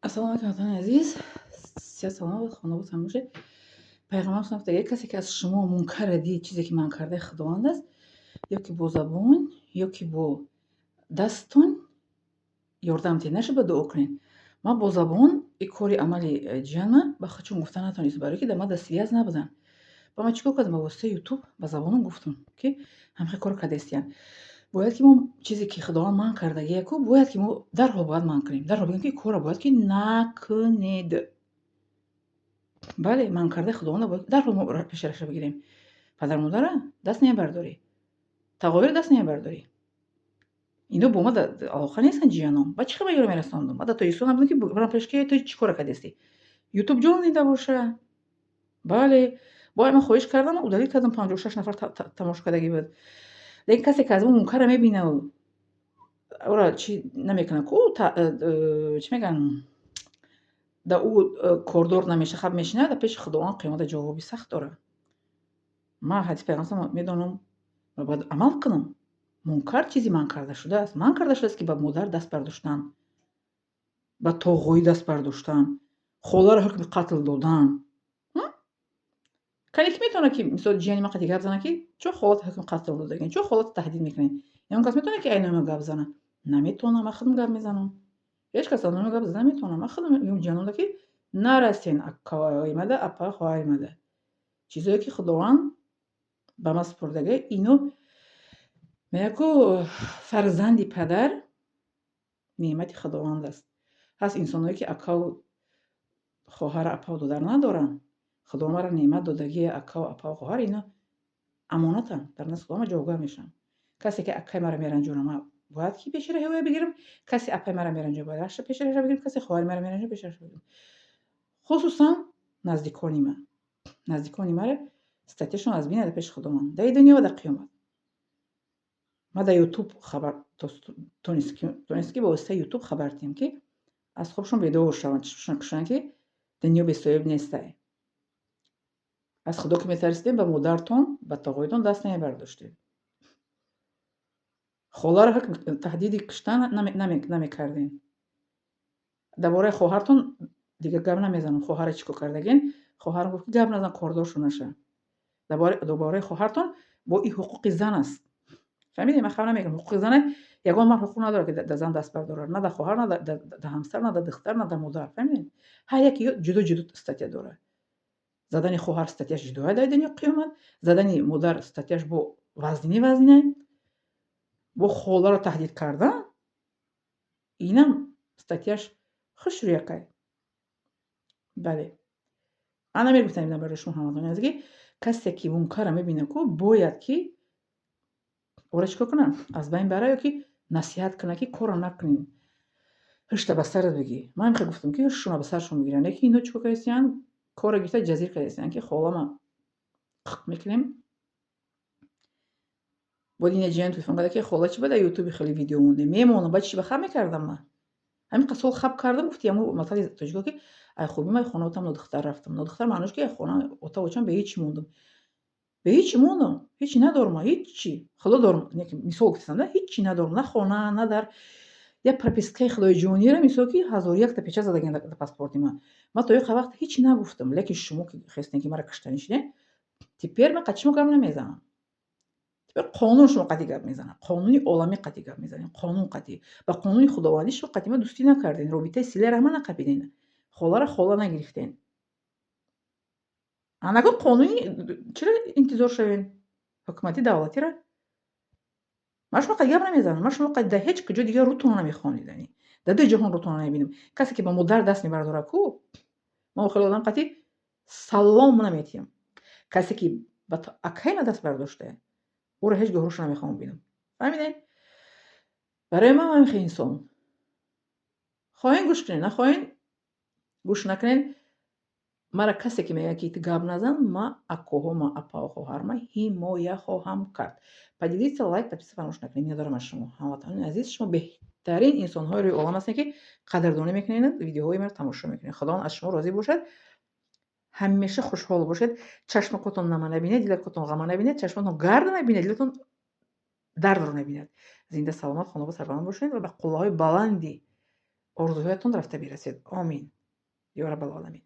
Ассалому алайкум, ватанони азиз. Сиҳат, саломат, хонобод бошед. Пайғамбар гуфта: касе ки аз шумо мункарро дид, чизе ки манъ кардаи Худованд аст, ё ки бо забон, ё ки бо дасттон ёрдам диҳед, наша ба дуо кунед. Ман бо забон и кори амали ҷиянма ба чун гуфта натавонистам, барое ки дар ман дар связь набудам. Ба ман чӣ кор кардам? Ба воситаи Ютуб ба забонам гуфтам, ки ҳамхел кор кардаистиян. Бояд ки мо чизе ки Худованд манъ кардагия ку, бояд ки мо дарҳол бояд манъ кунем, дарҳол бигӯем, ки корро бояд ки накунед. Бале, манъ кардаи Худовандро бояд дарҳол мо пешраша бигирем. Падару модара даст намебардорӣ, тағоиро даст намебардорӣ. Ино бо ма алоқа нестанд, ҷияном. Ба чӣ хел ёро мерасондум? Ма дар Тоҷикистон набудам, ки барам пеш ки ту чӣ кора кардастӣ. Ютуб ҷон дида боша. Бале, бо ман хоҳиш кардам, удалить кардам, 56 нафар тамошо кардагӣ буд. Лекин касе ки аз мо мункарро мебинаву ӯро чӣ намекунад ку, чӣ мегӯянд, да ӯ кордор намеша, хаб мешинад, дар пеши Худованд қиёмата ҷавоби сахт дорад. Ман ҳадиси пайғамбар медонам ва бояд амал кунам. Мункар чизи манъ карда шудааст. Манъ карда шудааст, ки ба модар даст бардоштан, ба тоғоӣ даст бардоштан, холаро ҳукми қатл додан. Кане ки метавонад, ки мисол ҷияни ман қати гап занад, ки чо холата ҳукми қатл додагин, чо холата таҳдид мекунед? Ягон кас метавонад, ки ай номи гап занад? Наметавонам, ман худам гап мезанам. Ҳеҷ кас аз номи гап зада наметавонад. Ман худам мегӯям ҷиянонда, ки нарасен аккаимада, апа, хоҳаримада. Чизое ки Худованд ба ман супурдага, ино мегӯяд ку, фарзанди падар неъмати Худованд аст. Ҳаст инсонҳое, ки акаву хоҳару апаву додар надоранд. Худованд маро неъмат додагии акаву апаву хоҳар, ино амонатанд. Дар назди Худованд ман ҷавобгар мешавам. Касе ки акаи маро меранҷонад, ман бояд ки пеши роҳи ӯя бигирам. Касе апаи маро меранҷонад, бояд пеши роҳаша бигирам. Касе хоҳари маро меранҷонад, пеши роҳаша бигирам. Хусусан наздикони ман, наздикони маро статьяшон аз бинада пеши Худованд, дар дунё ва дар қиёмат. Ман дар Ютуб хабар тонист, ки ба воситаи Ютуб хабар диҳем, ки аз хобшон бедор шаванд, чишмшон кушоянд, ки дунё бесоҳиб нестай. Аз Худо ки метарсидем, ба модартон, ба тоғоитон даст намебардоштед, холаро ҳукм таҳдиди куштан намекардем. Дар бораи хоҳартон дигар гап намезанам. Хоҳара чӣ кор кардагин? Хоҳарам гуфт, ки гап назан, кордоршу наша. Дар бораи хоҳартон бо и ҳуқуқи зан аст, фаҳмидем? Ман хабар намекунам. Ҳуқуқи зана, ягон мард ҳуқуқ надорад, ки дар зан даст бардорад, на дар хоҳар, на дар ҳамсар, на дар духтар, на дар модар, фаҳмидем? Ҳар яке ҷудо ҷудо статья дорад. Задани хоҳар статьяш ҷудоя дар дунё, қиёмат. Задани модар статьяш бо вазнини вазнина. Бо холаро таҳдид кардан, инам статьяш хушрӯякай. Бале, ман намегуфтам ина барои шумо, ҳамватанони азиз, ки касе ки мункарро мебинад ку, бояд ки ӯро чӣ кор кунад? Аз байн бара ё ки насиҳат кунад, ки корро накунед, ҳушта ба сарат бигӣ. Ман ҳамихел гуфтам, ки ҳушшуна ба саршон бигиранд, лекин ино чӣ кор кардастиянд? Корро гирифта ҷазир кардастиянд, ки холама қиқ мекунем. Бояд ина ҷиян телефон карда, ки хола, чӣ ба дар Ютуби хеле видео монде? Мемонам, баъд чӣ ба хаб мекардам ман? Ҳамин қад сол хаб кардам. Гуфти ҳамун масъалаи тоҷико, ки ай хуби ман хонаотам нодухтар рафтам. Нодухтар маънош, ки хона ота очам бе ҳечи мондам, бе ҳечи мондам, ҳечи надорам, ҳечи Худо дорам. Мисол гуфтам да, ҳечи надорам, на хона, на дар як пропискаи худоиҷонира, мисол, ки ҳазору якта печать задагиан дар паспорти ман. Ман то ин вақт ҳечи нагуфтам, лекин шумо ки хестем, ки маро куштанӣ шудем, теперь ман қати шумо гап намезанам. Теперь қонун шумо қатъи гап мезанад, қонуни оламӣ қатъи гап мезанем, қонун қатъи. Ба қонуни худовандӣ шумо қатъи ма дӯстӣ накардем, робитаи силаи раҳма нақабидем, холаро хола нагирифтем. Анаго қонуни чиро интизор шавем? Ҳукумати давлатиро? Ман шумо қати гап намезанам. Ман шумо қати дар ҳеҷ куҷо дигар рӯтонро намехоҳам диданӣ, дар ду ҷаҳон рӯтонро намебинам. Касе ки ба модар даст мебардорад ку, ман хеле одам қатъи салом наметиҳам. Касе ки ба акайма даст бардошта, ӯро ҳеҷ гоҳ рӯшо намехоҳам бинам, фаҳмидем? Барои ман ҳамин инсон хоҳен гӯш кунед, нахоҳен гӯш накунед. Мара касе ки мегӯяд, ки ту гап назан, ма акоҳома, апау, хоҳарма ҳимоя хоҳам кард. Поделиться, лайк, подписаться фаромӯш накунед. Миннатдорам аз шумо, ҳамватанони азиз. Шумо беҳтарин инсонҳои рӯи олам ҳастед, ки қадрдонӣ мекунед, видеоҳои маро тамошо мекунед. Худованд аз шумо розӣ бошад. Ҳамеша хушҳол бошед. Чашмакотон нама набинед, дилакотон ғама набинед, чашматон гард набинед, дилатон дардро набинад. Зинда, саломат, хонобод, сарбаланд бошед ва ба қуллаҳои баланди. Орзуҳоятон рафта бирасед. Омин, ё раббалоламин.